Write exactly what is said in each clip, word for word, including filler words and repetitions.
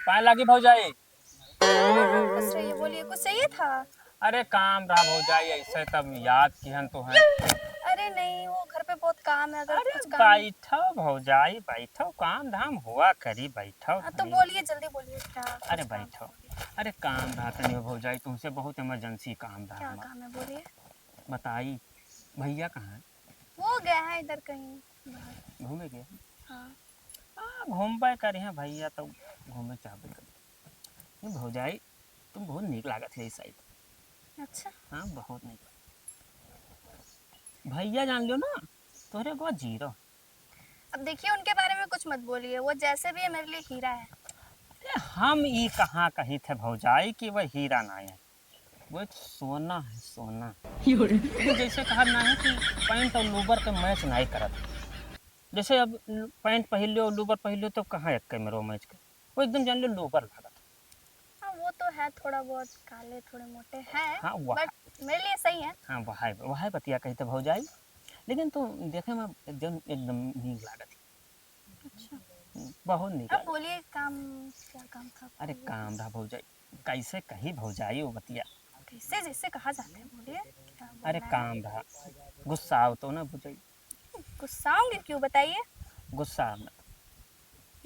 पाए लागी भौजाई। हाँ, हाँ, खुश रहिए, बोलिए, कुछ चाहिए था? अरे काम रहा भौजाई, ऐसे तब याद किहन तो है। अरे नहीं, वो घर पे बहुत काम है, अगर अरे कुछ काम बैठो भौजाई, बैठो, काम धाम हुआ करी, बैठो हाँ, तो तनी। बोलिए, जल्दी बोलिए, क्या अरे कुछ काम बैठो। है? अरे काम रहा तनी भौजाई, तुमसे बहुत इमरजेंसी काम रहा क्या हमार। काम है, बोलिए। बताई, भैया कहाँ है? वो गया है इधर कहीं बाहर। घूमे गया? हाँ। हाँ, घूमबे करिहे भैया, तो घूमे चाहबे करी। ये भौजाई, तुम बहुत नीक लागत है इस साइड। अच्छा। हाँ, बहुत नीक। भैया जान लो ना, तोहरे को जीरो। अब देखिए, उनके बारे में कुछ मत बोलिए, वो जैसे भी है मेरे लिए हीरा है। अरे, हम ई कहाँ कही थे भौजाई कि वह हीरा ना है, वो एक सोना है, सोना। यो रे। वो जैसे कहा ना है कि पैंट और लोवर के मैच नहीं करत। जैसे अब पैंट पहन लियो और लोवर पहन लियो, तो कहाँ एक में रो मैच कर? वो एकदम जान लो लोवर लागत। हाँ, वो तो है, थोड़ा बहुत काले, थोड़े मोटे हैं, हाँ, वह but मेरे लिए सही है। हाँ, वह है, वह है बतिया कही तो भौजाई, लेकिन तू देखे में एकदम, एकदम नीक लागत है। अच्छा। हम्म, बहुत नीक अब लागत। बोलिए, काम, क्या काम था आपको? अरे, काम रहा भौजाई, कैसे कही भौजाई वो बतिया? कैसे जैसे कहा जाता है, बोलिए, क्या बोलना अरे, है? काम रहा, गुस्सा आओ तो ना भौजाई। गुस्साऊंगी क्यों, बताइए? गुस्सा मत।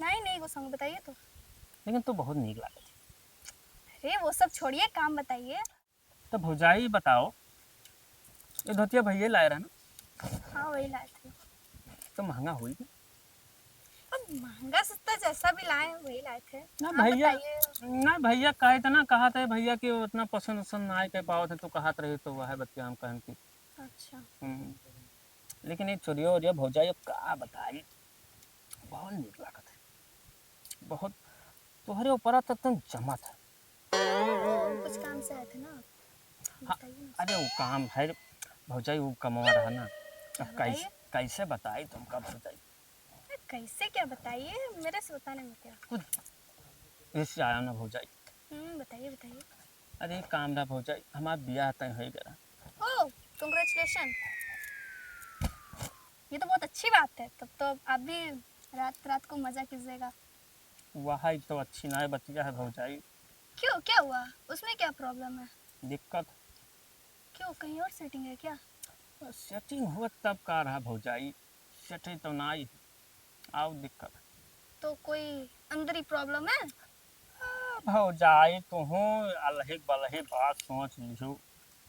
नहीं, नहीं गुस्साऊंगी, बताइए तो। लेकिन तू बहुत नीक लागत है। अरे, वो सब छोड़िए, काम बताइए। तो भौजाई बताओ, ये धोतिया भैया लाए रहे ना? हाँ, वही लाए थे। तो महंगा होई ना? अब महंगा सस्ता जैसा भी लाए, वही लाए थे। ना आप भैया, बताइए। ना भैया, कहे तो ना कहा था भैया कि वो उतना पसंद वसंद ना आए के पावत है, तो कहत रही तो वह बतिया हम कहन की। अच्छा। हम्म। लेकिन ये चोरिया ओरिया भौजाई, अब का बताई, बहुत नीक लागत है, बहुत। तोहरे ऊपर तो एकदम जमत है। कुछ काम से आए थे ना आप? हाँ, बताइए ना। अरे वो काम है भौजाई, वो कमवा रहा ना। क्या अब कैसे, बताइए? कैसे बताई तुमका भौजाई? अरे कैसे क्या बताइए, मेरे से बताने में क्या? कुछ इससे आया ना भौजाई। हम्म, बताइए, बताइए। अरे काम रहा भौजाई, हमार बियाह तय हो गया। Oh, congratulation। ये तो बहुत अच्छी बात है, तब तो आप भी रात रात को मजा कीजिएगा। वह तो अच्छी ना है बतिया है भौजाई। क्यों, क्या हुआ? उसमें क्या problem है? दिक्कत। क्यों, कहीं और setting है क्या? Setting हुआ तब का रहा भौजाई, setting तो ना आई है, आओ दिक्कत। तो कोई अंदरी problem है? आ, भौजाई तुहूँ अलही बलही बात सोच लिहू।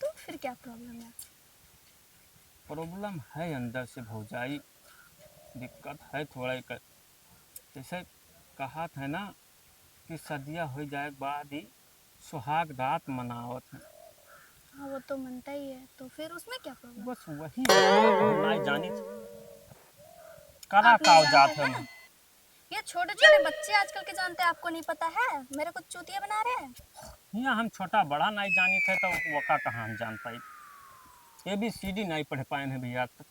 तो फिर क्या problem है? Problem है अंदर से भौजाई, दिक्कत है थोड़ा एक, जैसे कहात है ना कि सदिया हो जाए के बाद ही सुहाग रात मनावत है। हाँ, वो तो मनता ही है, तो फिर उसमें क्या problem? बस वही हम नाई जानित। करा आप नहीं काव जात जानते है ना? ये छोटे छोटे बच्चे आजकल के जानते हैं, आपको नहीं पता है? मेरे को चूतिया बना रहे हैं। हियाँ हम छोटा बड़ा नाई जानित है, तो वका कहाँ हम जान पाई? A B C D नाई पढ़ पाए हैं भैया आज तक।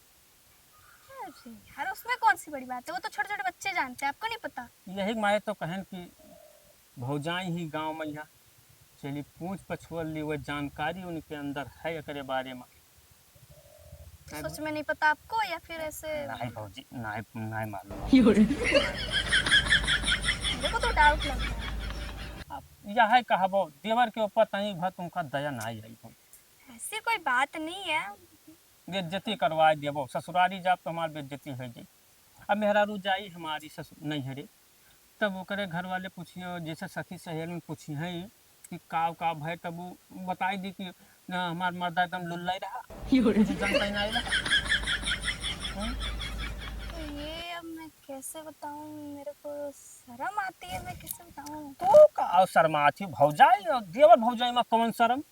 अरे यार, उसमें कौन सी बड़ी बात है, वो तो छोटे छोटे बच्चे जानते हैं, आपको नहीं पता? यही मारे तो कहन कि भौजाई ही गाँव में यहाँ चली पूछ पछोर ली, वह जानकारी उनके अंदर है एकरे बारे में। तो सच में नहीं पता आपको या फिर ऐसे? नहीं भौजी, नहीं, नहीं मालूम। यो रे। मेरे को तो doubt लग रहा है। अब यह है कहबो, देवर के ऊपर तनी भर तुमका दया नहीं आई हो। ऐसी कोई बात नहीं है। बेइज्जती करवाए देबो, ससुरारी जाब तो हमार बेइज्जती हो जाई। अब मेहरारू जाई हमारी ससुर नैहरे, तब ओकरे घर वाले पूछियो, जैसे सखी सहेली में पूछी है कि काव काव भय, तब वो बताई दी कि ना, हमार मर्दा एकदम लुल्ला ही रहा, यो रे। कुछ जानता ही नहीं रहा। हम्म? तो ये अब मैं कैसे बताऊं, मेरे को शर्म आती है, मैं कैसे बताऊं? तू का शर्माती भौजाई, और देवर भौजाई में कौन शर्म?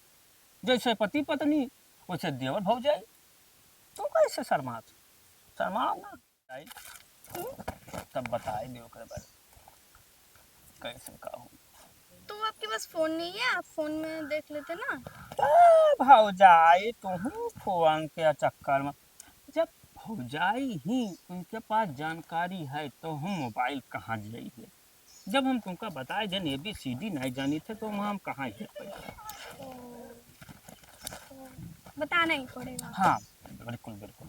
जैसे पति पत्नी, वैसे देवर भौजाई। तू कैसे शर्मात? शर्माओ ना। आई, तब बताए दे ओकरे बारे में। कैसे का हो? तो आपके पास फोन नहीं है, आप फोन में देख लेते ना। ए, भौजाई, तुहू फोन के चक्कर में, जब भौजाई ही उनके पास जानकारी है, तो हम मोबाइल कहाँ जाइए? जब हम तुमका बताए देन A B C D नहीं जानी थे, तो हम, हम कहाँ ये पाई? ओ, तो बताना ही पड़ेगा। हाँ, बिल्कुल, बिल्कुल।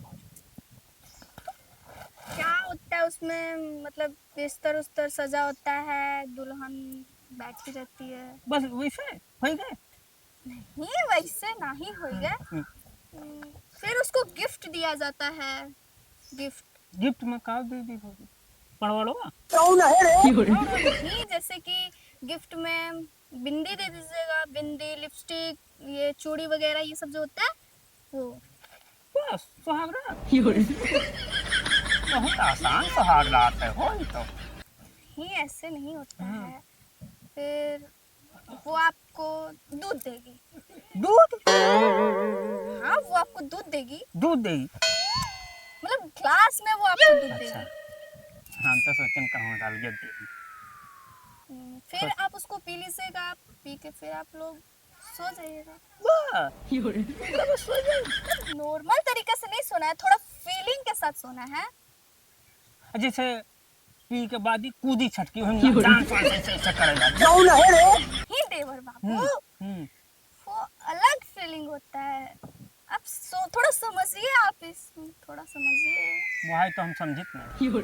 क्या होता है उसमें, मतलब बिस्तर उस्तर सजा होता है, दुल्हन बैठी रहती है। बस वैसे होई गए? नहीं, वैसे नहीं होई गए। हम्म। हम्म, फिर उसको गिफ्ट दिया जाता है। गिफ्ट। गिफ्ट में का दे दी भौजी? पड़वाड़वा? कौन है रे? नहीं, जैसे कि गिफ्ट में बिंदी दे दीजिएगा, बिंदी, लिपस्टिक, ये चूड़ी वगैरह, ये सब जो होता है वो। बस, सुहागरात। बहुत आसान सुहागरात है, हो ये तो। नहीं, ऐसे नहीं होता हाँ। है। फिर वो आपको दूध देगी। दूध? हाँ, वो आपको दूध देगी। दूध देगी? मतलब ग्लास में वो आपको दूध अच्छा। देगी। हम तो सोचें कहूँ डाल के देगी। हम्म, फिर बस। आप उसको पी लीजिएगा, पी के फिर आप लोग सो जाइएगा। वाह! मतलब सो जाइए। नॉर्मल तरीका से नहीं सोना है, थोड़ा फीलिंग के साथ सोना है। जैसे पी के बाद ही कूदी छटकी, हम डांस वांस ऐसे, ऐसे करेगा। कौन है रे? ही देवर बाबू। हम्म, हम्म। वो अलग फीलिंग होता है। अब सो-, थोड़ा समझिए आप इसमें, थोड़ा समझिए। वही तो हम समझित नहीं।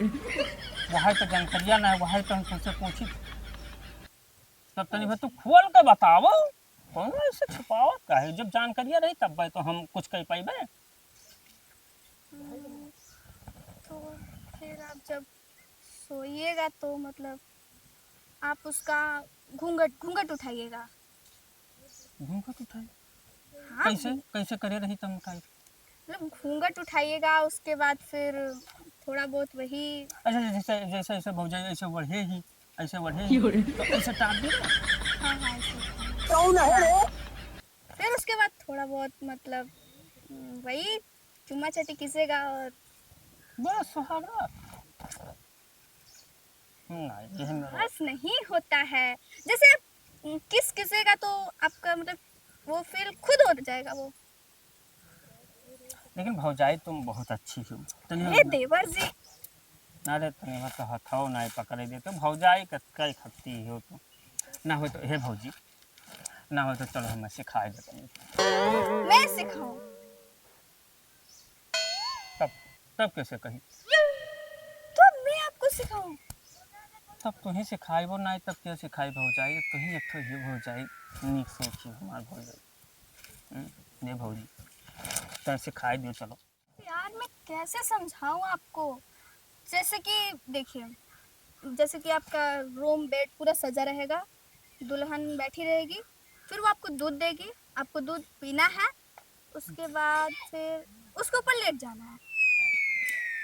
वही तो जानकारिया ना है, वही तो हम तुमसे पूछित। तब तनी भर तू खोल के बतावो, कौनो ऐसे छुपावत का है? जब जानकारिया रही तब तो हम कुछ कह पाइबे। हम्म, तो फिर आप जब सोइएगा तो मतलब आप उसका घूंघट, घूंघट उठाइएगा। घूंघट उठाए? हाँ। कैसे, कैसे करे रही तब उठाए? मतलब घूंघट उठाइएगा, उसके बाद फिर थोड़ा बहुत वही अच्छा, अच्छा, जैसे, जैसे, ऐसे भौजाई ऐसे बढ़े ही, ऐसे बढ़े ही, तो ऐसे टाप दी ना। हाँ, हाँ, ऐसे। कौन है रे? फिर उसके बाद थोड़ा बहुत मतलब, हम्म, वही चुम्मा चाटी खींचेगा और बस सुहागरात। नहीं, यही मेरा बस नहीं होता है। जैसे आप किस कीजिएगा तो आपका मतलब वो फील खुद हो जाएगा वो। लेकिन भौजाई तुम बहुत अच्छी हो। तनी ए देवर जी। अरे तनी मत हथौ नहीं पकड़े दे तो भौजाई का कई खत्ती हो तू। ना हो तो हे भौजी, ना हो तो चलो हम सिखाए दे तनी। मैं सिखाऊं? तब, तब कैसे कही? तो मैं आपको सिखाऊं? तब तुही सिखाइबो नाई, तब क्या सिखाई भौजाई? तुही एक ठो ही भौजाई, नीक सोची हमार भौजाई। हम्म, दे भौजी, तै सिखाई दियो, चलो। यार, मैं कैसे समझाऊं आपको? जैसे कि देखिए, जैसे कि आपका रूम, बेड पूरा सजा रहेगा, दुल्हन बैठी रहेगी, फिर वो आपको दूध देगी, आपको दूध पीना है, उसके बाद फिर उसके ऊपर लेट जाना है।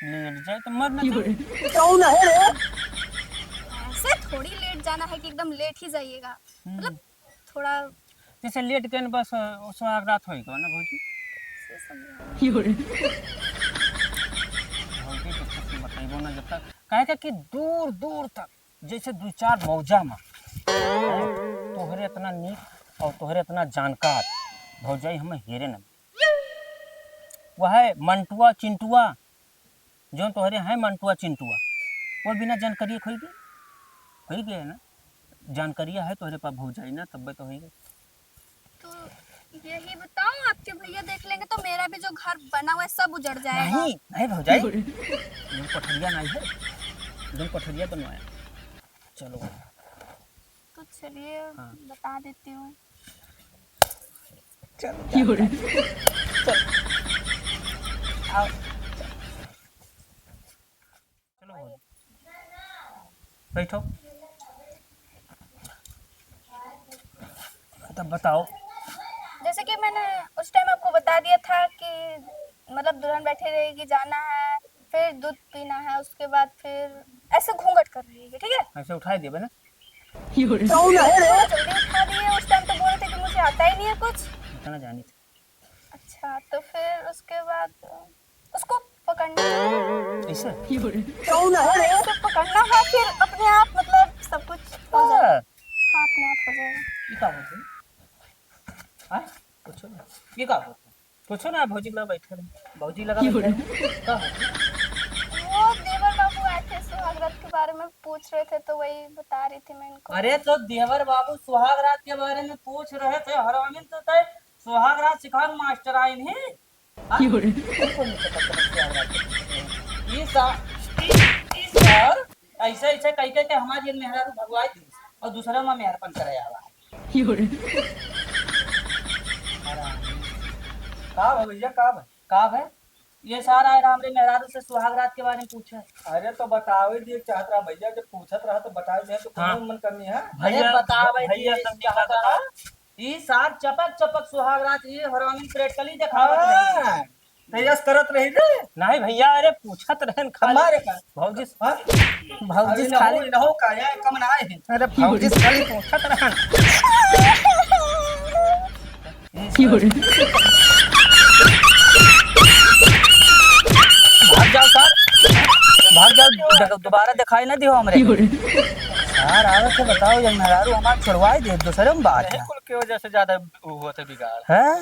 लेट जाए तो मरना चाहिए। कौन है रे? ऐसे थोड़ी लेट जाना है कि एकदम लेट ही जाइएगा। हम्म। मतलब थोड़ा जैसे लेट गए न बस, अ, सुहाग रात होई गवा ना भौजी। से समझा। भौजी तो कुछ बतैबो ना जब तक, काहे का कि दूर दूर तक जैसे दू चार मौजा मा, हैं, तोहरे इतना नीक और तोहरे इतना जानकार भौजाई हमें हेरे न। वह है मंटुआ चिंटुआ, जौन तोहरे हैं मंटुआ चिंटुआ, वो बिना जानकारिये खोई गए, खोई गए ना। जानकारिया है तोहरे पास भौजाई ना, तब्बे तो होई गए। तो यही बताओ, आपके भैया देख लेंगे तो मेरा भी जो घर बना हुआ है सब उजड़ जाएगा। नहीं, नहीं भौजाई, तुम कोठरिया नहीं है, तुम कोठरिया बनवाया। चलो। तो चलिए, हाँ। बता देती हूँ। चलो, चलो। आओ। चलो, बैठो। तब बताओ। जैसे कि मैंने उस टाइम आपको बता दिया था कि मतलब दुल्हन बैठी रहेगी, जाना है, फिर दूध पीना है, उसके बाद फिर ऐसे घूंघट कर रही है, ठीक है? ऐसे उठाई देबे ना। कौन है रे? जल्दी उठा दिए, उस टाइम तो बोल रहे थे कि मुझे आता ही नहीं है कुछ। इतना जानी थी। अच्छा, तो फिर उसके बाद उसको पकड़ना है। कैसे? कौन है रे? उसको पकड़ना है, फिर अपने आप मतलब सब कुछ हो जाएगा। हाँ। हाँ, अपने आप हो जाएगा। ये का बोलते हैं? हाँ? कुछ नहीं। ये का बोलते हैं? कुछ ना, भौजी लगा बैठे रहे। भौजी लगा बैठे रहे। का हो? वो देवर बाबू आए थे, सुहागरात के बारे में पूछ रहे थे, तो वही बता रही थी मैं इनको। अरे, तो देवर बाबू सुहागरात के बारे में पूछ रहे थे, हरामिन तो तय सुहागरात सिखावे मास्टर आइन ही। हाँ? ये कौन सा पत्थर सुहागरात के पूछ रहे हैं? ये सा-, और ऐसे ऐसे कह के, के हमार ये मेहरारू भगवाई दी और दूसरा में मेहरपन करे आवा। का भा भैया, का भा? का भा? ये सारा है हमरे मेहरारू से सुहाग रात के बारे में पूछे। अरे तो बतावे दिए चाहत रहा भैया, जब पूछत रहा तो बतावे दिए तो हाँ। कौन मन कमी है? भैया, अरे बतावे भैया, दिए तब चाहत रहा। बताओ। ई सार चपक चपक सुहाग रात, ई हरामी practically देखावत रही। हाँ, तो यस करत रही रे। नहीं भैया, अरे पूछत रहन खाली। हमारे का? भौजी, हाँ? भौजी अरे खाली। नहो, नहो का, ये कम ना आए हैं। अरे भौजी खाली पूछत रहन। भाग जाओ सर, भाग जाओ, दो-, दोबारा दिखाई ना दियो हमरे। यार, आवे से बताओ, ये मेहरारू हमार छोड़वाई दे, दूसरे में बात है। कुल के वजह से ज्यादा वो होते बिगाड़। हैं?